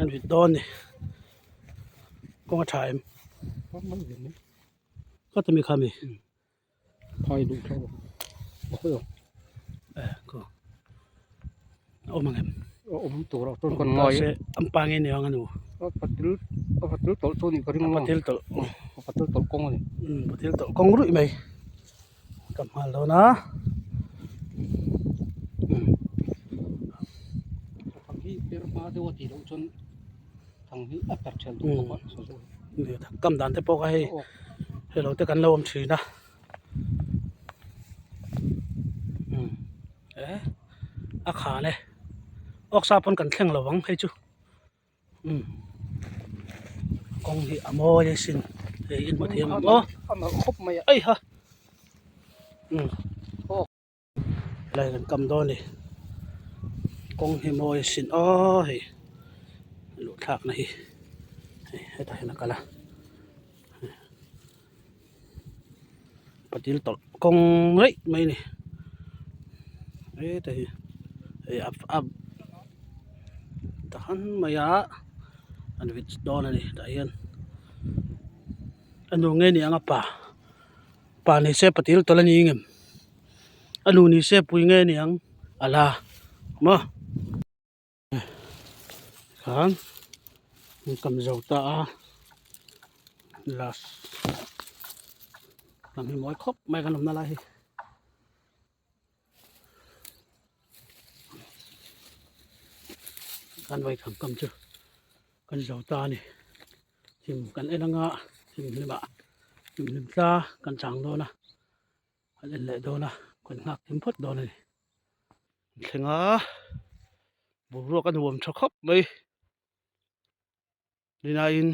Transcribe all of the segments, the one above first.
An vit dawn ni kawng a tha em ka ti mi kha mi phai duh tho a khawi aw eh ko a awm ang em a awm tur a chuan kan ngai se an pa nge ni ang anu a patil a patil tawlh chu a nih ka ring a patil tawlh a patil tawlh kawng a ni patil tawlh kawng ruih mai. Ka hmal dawn a kam dan te pawh kha hei hei lo te kan lo awm thin a eh a khan e awksa pawn kan thleng lo ang hei chu. Kawng hi a mawi asin hei in hmu thiam ang aw a nalh khawp mai a ei ha helai kan kam dawn a ni kawng hi mawi asin aw hei luh thlak na hi hei hetah hian a kal a patil tawlh kawng raih mai a ni heta hi hei a a ta han mai a an vit dawn a ni tah hian a nu nge ni ang a pa pa ni se patil tawlh a ni ngem a nu ni se pui nge ni ang a la maw. Khan an kam zo ta a last lam hi mawi khawp mai kan awmna lai hi kan vaithang kam chu kan zo ta a ni thim kan en anga thim hlim ah thim hlim tla kan chang dawn a kan en leh dawn a kan nghak thim phawt dawn a ni. Thleng a boruak a nuam tha khawp mai nilaiin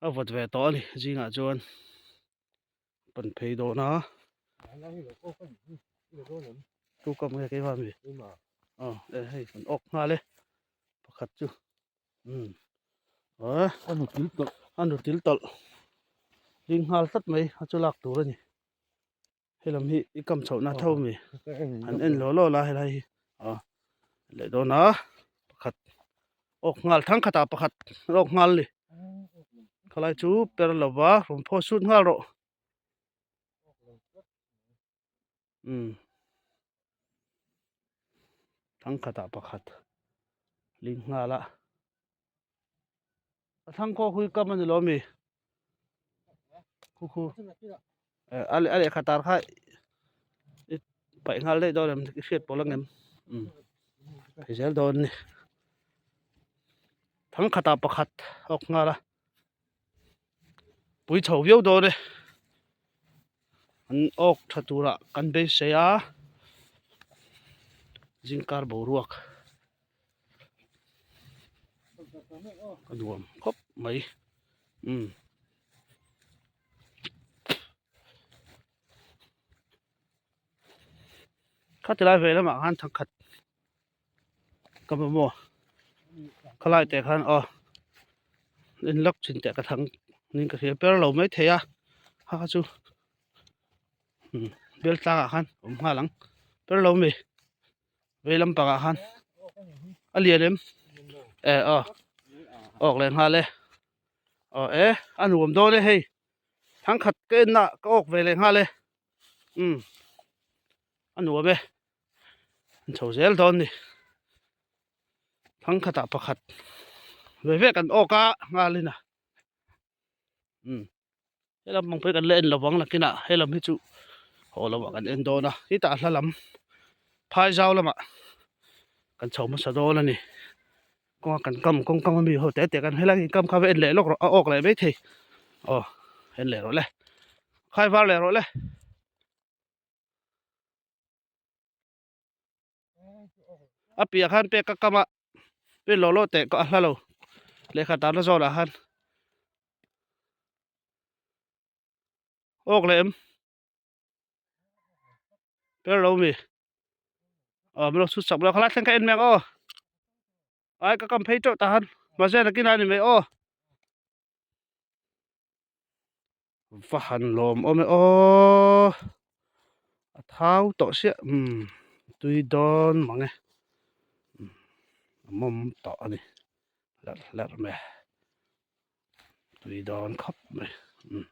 a vawt ve tawh a ni zingah chuan pan phei dawn a tu kam nge keimah mi aw e hei kan awk nghal e pakhat chu umm a nu til tawlh a nu til tawlh ding nghal tlat mai a chu lak tur a ni. Helam hi i kam chhoh na tho mi han en law law la helai hi a leh dawn a pakhat awk nghal thang khatah pakhat awk nghal ni khalai chu per lova rawn phaw sut nghal rawh umm thang khatah pakhat ling nghal a. A thlang kawk hui kam a ni lo mi khu khu eh a a lehkha tar kha i paih nghal daih dawn em i hriat pawh la ngem umm phei zel dawn a ni thang khatah pakhat a awk nghal a pui chho viau dawn e an awk tha turah kan beisei a zingkar boruak. A nuam khawp mai umm khati lai ve lamah khan thangkhat ka mamawh khalai teh khan aw in lak chin teh ka thang ning ka hria per lo mai thei a kha kha chu umm bel tlangah khan awm nghal ang per lo mi. Vei lampang ah khan a lian em eh aw awk leh nghal e aw e a nuam dawn e hei thangkhat ka en na ka awk ve leh nghal e umm a nuam e an chho zel dawn ni thangkhat ah pakhat ve vek an awk a nghal in a umm. Helam pang pawh hi kan la en lo vang nakinah helam hi chu haw lamah kan en dawn a hetah hla lam phai zau lamah kan chho hmasa dawn a ni kawnga kan kam kawng kam ami ho te te kan helai in kam kha va en leh lawk rawh a awk leh mai thei aw en leh rawh le khai var leh rawh le. A piah khan pek ka kam a pen lawh lawh teh a hla lo lehkha tarna zawnah khan awk leh em per lo mi aw min lo chhut sak mai a khalai thleng kha en mai ang aw ai ka kam phei teuh tah khan mahse nakinah a ni mai aw. Va han lawm awm e aw a thau tawh siah umm tui dawn mang e. A mawm tawh a ni hlerh hlerh mai a tui dawn khawp mai umm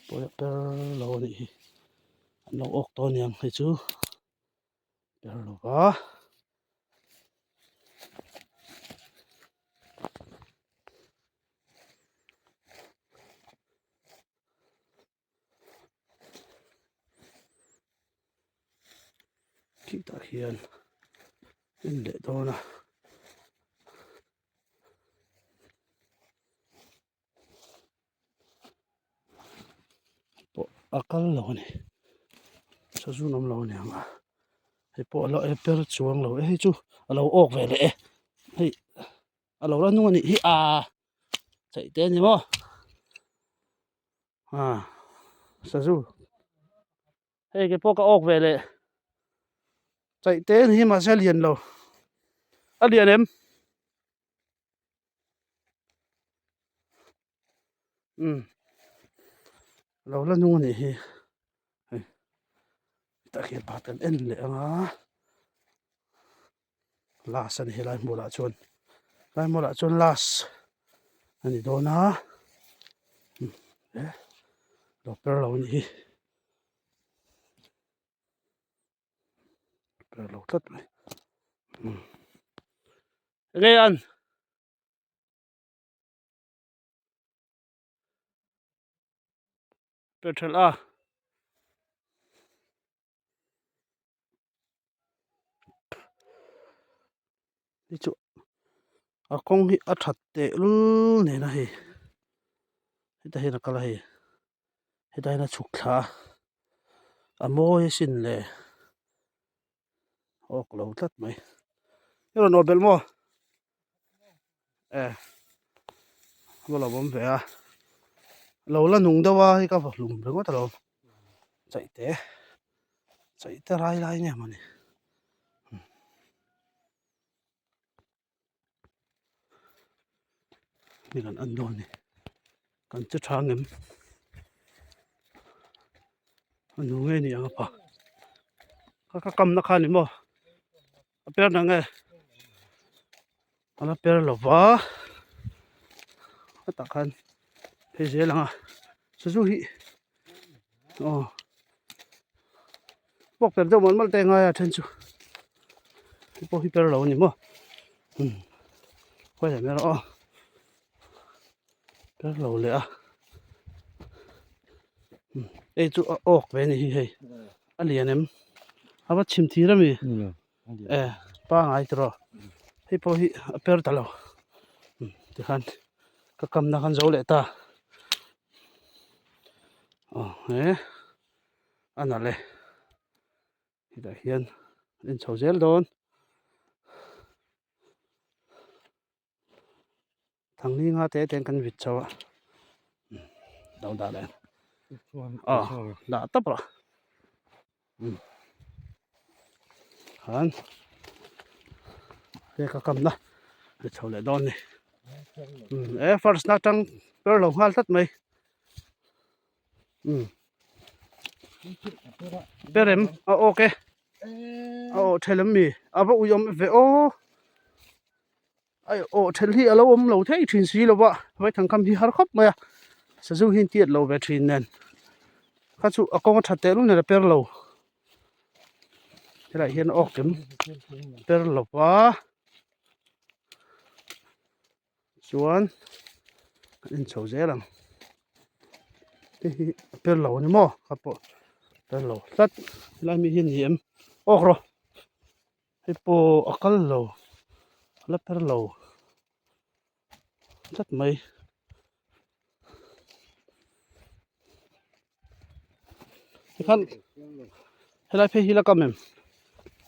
pawi a per lo a nih hi an lo awk tawh aniang hei chu per lo va. Khitah hian en leh dawn a. Pawh a kal lo a ni sazun awm lo a ni ang a hei pawh a la e per chuang lo e hei chu a lo awk ve leh e hei a lo la hnung a nih hi aa chaih te a ni maw ah sazu hei ke pawh ka awk ve leh chaih te a ni hi mahse a lian lo a lian em umm a lo la hnung a nih hi hei tah hian pakhat kan en leh ang a. Last a ni helai hmulah chuan helai hmulah chuan last a ni dawn a e lo per lo a nih hi per lo tlat mai enge an. Per thelh a. Hi chu a kawng hi a that teh lul nen a hei hetah hian a kal a hei hetah hian a chhuk thla a a mawi asin le awk lo tlat mai i rawn awh belh maw e va lo awm ve a lo la nung deuh a hei ka va hlum ringawt alawm chaih te chaih te rai lai nge mawni ni kan en dawn a ni kan che tha ngem a nu nge ni ang a pa ka kamna kha a ni maw. A per na nge a la per lo va hetah khan phei zel ang a sazu hi aw puak per deuh mawlh mawlh te a ngai a then chu hei pawh hi per lo a ni maw umm khawi leh mai rawh aw per lo leh a hei chu a awk ve a ni hi hei a lian em a va chhim thir ami e pangai tawh hei pawh hi a per ta lo tikhan ka kamna khan zo leh ta aw he a nalh e hetah hian a inchho zel dawn. Thangni nga te ten kan vit chho a lo dah leh aw dah tawp rawh khan he ka kamna a chho leh dawn a ni e first na tang per lo nghal tlat mai perem a awk e a awh thelh em mi a va ui awm ve aw. Ai aw then hi a lo awm lo thei thin si lo va vaithang kam hi har khawp mai a sazu hi an tiat lo ve thin nen kha chu a kawng a that teh lul nen a per lo helaiah hian a awk em per lo va chuan kan en chho zel ang hei hi a per lo a ni maw kha pawh per lo tlat helai mi hi a ni em awk rawh. Hei pawh a kal lo a la per lo tlat mai tikhan helai phei hi la kam em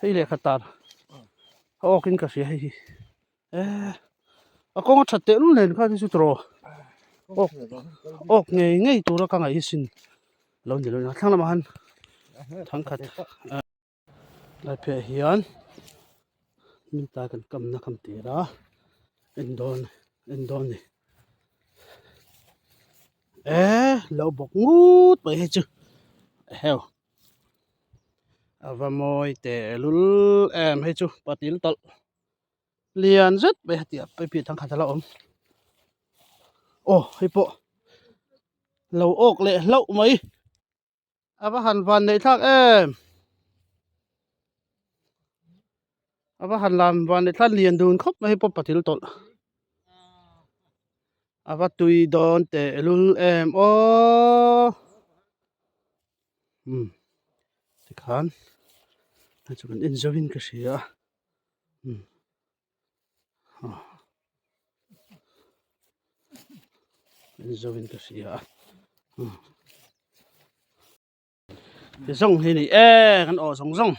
hei lehkha tar a awk in ka hria hei hi eh a kawng a that teh lul nen kha chu tawh awk awk ngei ngei tura ka ngaih hi sin lo ni lo a thlang lamah khan thangkhat. Lai pheiah hian hnim tai kan kamna kam tir a en dawn en dawn a ni eh lo bawk ngut mai hei chu eheu. A va mawi tehlul em hei chu patil tawlh lian zet mai hetiang a piah thangkhat a la awm aw hei pawh lo awk leh hlauh mai a va han van neih thlak em a va han lam van neih thlak lian dun khawp mai hei pawh patil tawlh a va tui dawn tehlul em aw. Umm tikhan hei chu kan en zo in ka hria a umm aw en zo in ka hria a umm ti zawng hi ni e kan awh zawng zawng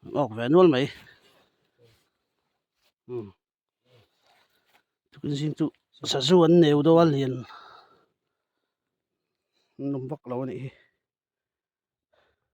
an awk ve nual mai umm tukin zing chu sazu an neu deuh a lian an awm vak lo a nih hi.